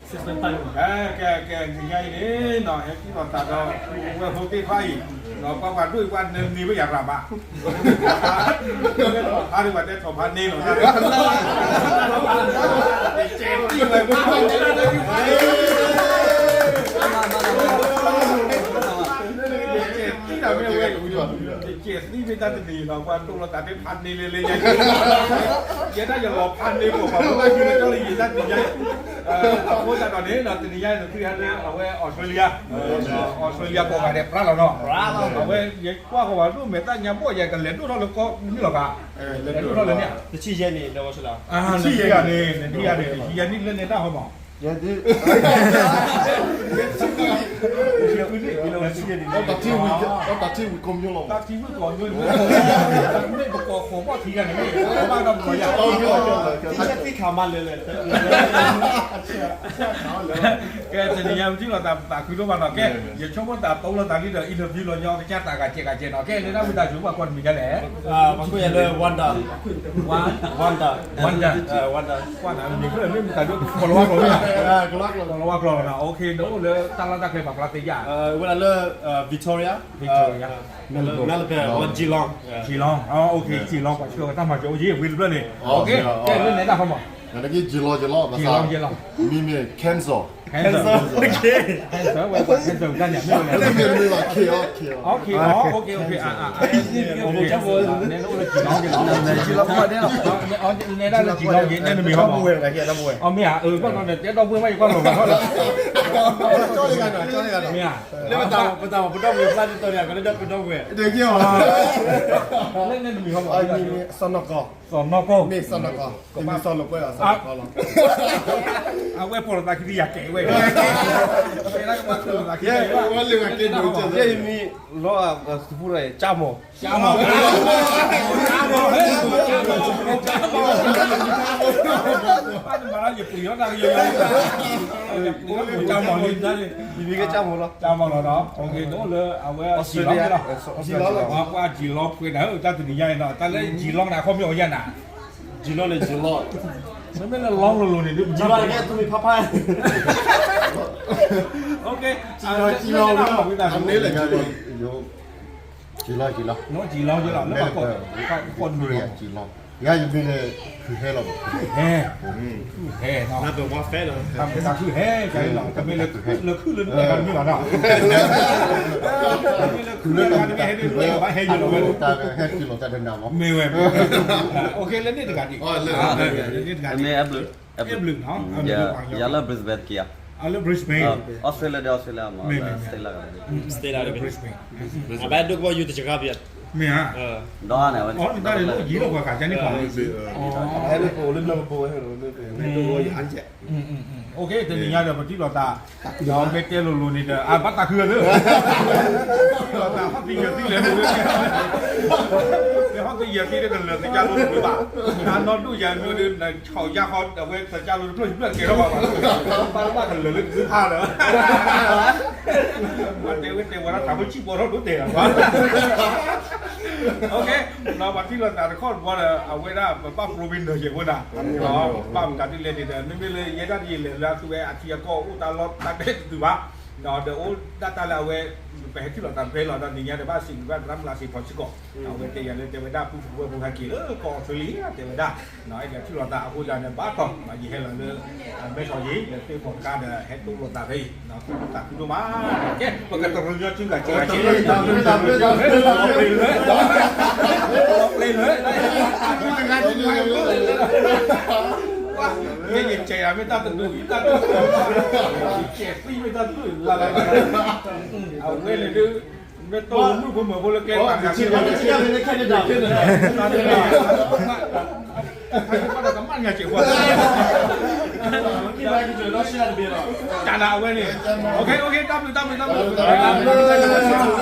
ကဲ ကဲ ကဲ နံၤညါအံၤန့ၣ် ဟဲထံၣ်လိာ်သးဒီး ဝဲၢ်ဖိသ့ၣ်တဖၣ်အံၤ ပှၤပှၤဒိၣ်အံၤ ပှၤနမံၤဝဲယၤရၤဘၣ် ဖါဒိၣ်ပှၤတဲထီၣ်ဖါန့ၢ်လီၤ ကဲသံမ့ၢ်ဝဲ ကဲသံမ့ၢ်တၢ်တနံၤလီၤ ပှၤဒိၣ်လီၤသးတဲဖါန့ၢ်လဲၣ်လဲၣ် ယဲဒၣ်ယလီၤဖါန့ၢ် ပှၤပှၤဘၣ်ယိၣ်လၢကၠီလၢယံာ်တၢ်တနံၤညါ အဃိသတးဒီးန့ၣ် တနံၤညါန့ၣ် သုဟဲလၢအဝဲ Australia Australia ကိးဂၤဒဲး ပြးလီၤနီၤ အဝဲယကွၢ်ဃီၤဘၣ်ဒိၣ်မဲာ်သၣ်ညါဘီၣ်ယၤ ကလဲၤဒိၣ်ထီၣ်လၢကီၢ်မုၢ်လီၤကး လဲၤဒိၣ်ထီၣ်လၢန့ၣ် တဆံယဲၢ်နံၣ်လၢဝဲဆလါ နံၣ်ယဲၢ်နံၣ် နံၣ်ယဲၢ်နံၣ် တဆံယဲၢ်နံၣ်လၢန့ၣ်တၢ်ဟီမး ယဲဒ် တၢ်ထံဝံၤကီၢ်မျိၣ်လီၤ တၢ်ထံဝံၤကီၢ်မျိၣ်န့ၣ် မ့ၢ်ပကိးဃိးဘီၣ်ထံဂၤန့ၣ် ဘၣ်ဒီးပကိးယၤ သံခါမးလၢလဲၣ် ကဲ တနံၤညါပထံၣ်လိာ်သး ပသးခုဒိၣ်မးနီၤ ကဲ ယဆိကမိၣ်သးတိလိာ်သးလံဒီး interview လီၤညီကစၢ်သးဂၤကဲဂၤကဲနီၤ ကဲ လၢတၢ်ဝံသးစူၤ ပှၤကိးနမံၤဒ်လဲၣ် ပှၤကိးယၤလၢ Wanda Wanda Wanda Wanda ကွၢ်နၤမ့ၢ်ကျၢၢ်မ့ၢ်မတၤဒိၣ် ကီၤလၤဝါကျိာ်မ့ၢ်ဧါ ကီၤလၤဝါကျိာ်နီၤ OK နအိၣ်လၢတၢ်လီၢ်တၢ်ကျဲပာ်ဖျါသ့ယါ ဝဲဒၣ်လၢ Victoria Victoria Melbourne Geelong Geelong OK Geelong ပှၤဆှၢဝဲတၢ်မၤစၢၤအိၣ်ယံၤ ဝံၤတဖျၢၣ်န့ၣ် OK ကဲလၢနဲဒၣ်ဖီမး Geelong Geelong မံၤမ့ၢ် cancer cancer cancer ဝဲ cancer တၢ်န့ၣ်မ့ၢ်ဝဲ မ့ၢ်မ့ၢ်ဘၣ် K O K O K O K O K န့ၣ်အိၣ်လၢ Geelong Geelong နဲဒၣ်လၢ Geelong ယဲနဲနမံၤဟီမး အမ့ၢ်ဧါ အၢ ဘၣ်နီၤန့ၣ် တဲဒီပုၢ်ဝဲၢ်ယကွၢ်လီၤဘၣ်ထီၣ်ဒီး မ့ၢ်ဧါ လၢပတၢ်ပဒီပုၢ်ဝဲၢ်ဖျါဒ်သိးန့ၣ် ကလၢဒီပုၢ်ဝဲၢ် လၢနဲနမံၤဟီမး စီၤနီၢ်ကီၢ် စီၤနီၢ်ကီၢ် မ့ၢ်စီၤနီၢ်ကီၢ် ကဘၣ်စီၤလီၤကွဲၢ်အီၤ စီၤနီၢ်ကီၢ်လီၤ အဝဲပိာ်လိာ်သးခံတယၤကဲဝဲ ကဲဝဲလၢဂၤကဲဒိၣ်ကဲ ယဲယမံၤလီၤ စပူၤရၤ ကၠၢ်မီၢ် ကၠၢ်မီၢ် ကၠၢ်မီၢ် ကၠၢ်မီၢ် ဘၣ်တမၤလၢယပှ့ၤအီၣ်တၢ်ကယီယီ ကၠၢ်မီၢ်လံ ယမံၤကဲကၠၢ်မီၢ်လီၤ ကၠၢ်မီၢ်လီၤနီၤ OK တအိၣ်လၢအဝဲ Geelong လီၤ ပှၤ Geelong ပှဲၤနၤဧၢ တၢ်တနံၤညါအံၤနီၤ တၢ်လၢ Geelong န့ၣ် အခီပညီအိၣ်ယဲၢ်နၤ Geelong န့ၣ် Geelong မ့မ့ၢ်လၢ Geelong လိၤလိၤန့ၣ် Geelong န့ၣ် ကဲသူမံၤဖးဖး OK Geelong Geelong ဝံသးစူၤ Geelong Geelong နီၤ Geelong Geelong လၢပှၤကိး ကိးနမံၤ Geelong ယၤယမံၤန့ၣ် ခုၣ်ဟဲလီၤ ခုၣ်ဟဲ ခုၣ်ဟဲနီၤ နဘၣ်ဝါဖဲလီၤ တၢ်မ့ၢ်တၢ်ခုၣ်ဟဲ ကဲလီၤ တမ့ၢ်လၢခုၣ်လၢနအဲၣ်တမ့ၢ်ဘၣ်နီၤ တမ့ၢ်လၢခုၣ်လၢနအဲၣ်တမ့ၢ်ဟဲဒ်လဲၣ်ဘၣ်ဟဲယိာ်လီၤဝဲ တၢ်ဟဲတုၤလီၤတၢ်ဒဲးနၤမး မ့ၢ်ဝဲ OK လၢန့ၣ်တဂၤဒံး လၢန့ၣ်တဂၤဒံး အဲဘျုး အဲဘျုး ယၤလၢ Brisbane က့ၤဧါ လၢ Brisbane Australia ဒီး Australia မး State လၢ Brisbane အဘၣ်ဒိကဘီယူၤတစှၤဘၣ် မ့ၢ်ဧါ ဒီးန့ၣ် အဝဲ အီၤမ့ၢ်တၢ်န့ၣ် ယံၤလီၤပှၤဂၤကန့ၣ်ပှၤ ဟဲလၢပအိၣ်လၢနီၢ်ပဖိဝဲ OK တနံၤညါဒီး ပထံၣ်လိာ်သး ဒီးမ့ၢ်တဲလိၤလိၤန့ၣ်ဒီး အဘၣ်သးခုလၢ ထံၣ်လိာ်သးဟီၣ်သံယၢၤသံလဲၣ် မ့ၢ်ဟီၣ်သံယၢၤသံဒီး ကလၢာ်သကၢလိတဖျၢၣ်ဘၣ် တၢ်နီၢ်ဒိၣ်ယၤမ့ၢ်ဒီး နဆီၣ်ယါဃီ အဝဲသကၢလိတဖျၢၣ်ယဖျၢၣ်ကဲထီၣ်ဘၣ်ဘၣ် ဘၣ်လၢဘၣ်ကလၢာ်လၢကဒုဖးဒီး ပှၤတဲဝဲတဲဝဲဒၣ် တၢ်ဖိဆံးပိာ်ထီၣ်ဒိၣ်တဲာ်လီၤ OK ဒီးပှၤထံၣ်လိာ်သးတခီတဘျီဒီး အဝဲဒၣ်ပဘၣ်ပြိမ့ၢ်နၢၤယဲၢ်ဖိဒၣ် ဘၣ်မတၤဒ်လဲၣ်န့ၣ်ဒီး မ့မ့ၢ်လၢယဲဒၣ်တယံာ်လဲၤလၢအသူဝဲအထံအကီၢ်အိၣ်တၢ်လီၢ်တၢ်ဒဲးတတုၤဘၣ် ဒီးအိၣ်ဒၣ်တၢ်လၢအဝဲ ပဟဲထံၣ်လိာ်သးဖဲလီၤဒီး နံၤညါဒီးဘၣ်စံးဘျုးဘၣ်သရၣ်မုၣ်လၢစံးဖီစ့ၢ်ကီး အဝဲတဲယၤလၢတဲဝဲဒၣ် ပုၢ်ဖိဝဲၢ်ဖိဟဲက့ၤလၢကီၢ်အီစထြ့လယါ တဲဝဲဒၣ် အဲၣ်ဒိးထံၣ်လိာ်သးအဃိသတးန့ၣ် ဘၣ်တီၢ် ယဟဲလီၤလၢ မဲဆီးယံၤ လၢသ့ၣ်မီၤကါဒီး ဟဲတိလိာ်သးဖဲအံၤ သးခုဒိၣ်မး ကဲ ပကတရံးညီစုဂၤစုဂၤက့ၤ လီၤပျံၤလၢ လီၤပျံၤလၢ မ့ၢ်ယကဲယၤမ့ၢ်တၢ်တဒူၣ် ယတၢ်တဒူၣ် ယကဲသံမ့ၢ်တၢ်တဒူၣ် လၢလၢ အဝဲန့ၣ်ဒုး မ့ၢ်တိၢ်မုၣ်ဖိမၢၤဖိလၢကျဲ တၢ်တၢ်တၢ်တၢ်တၢ်တၢ် တၢ်နၤအဝဲန့ၣ် OK OK တၢ်ဘျုးတၢ်ဘျုးတၢ်ဘျုး လၢတၢ်ဝဲ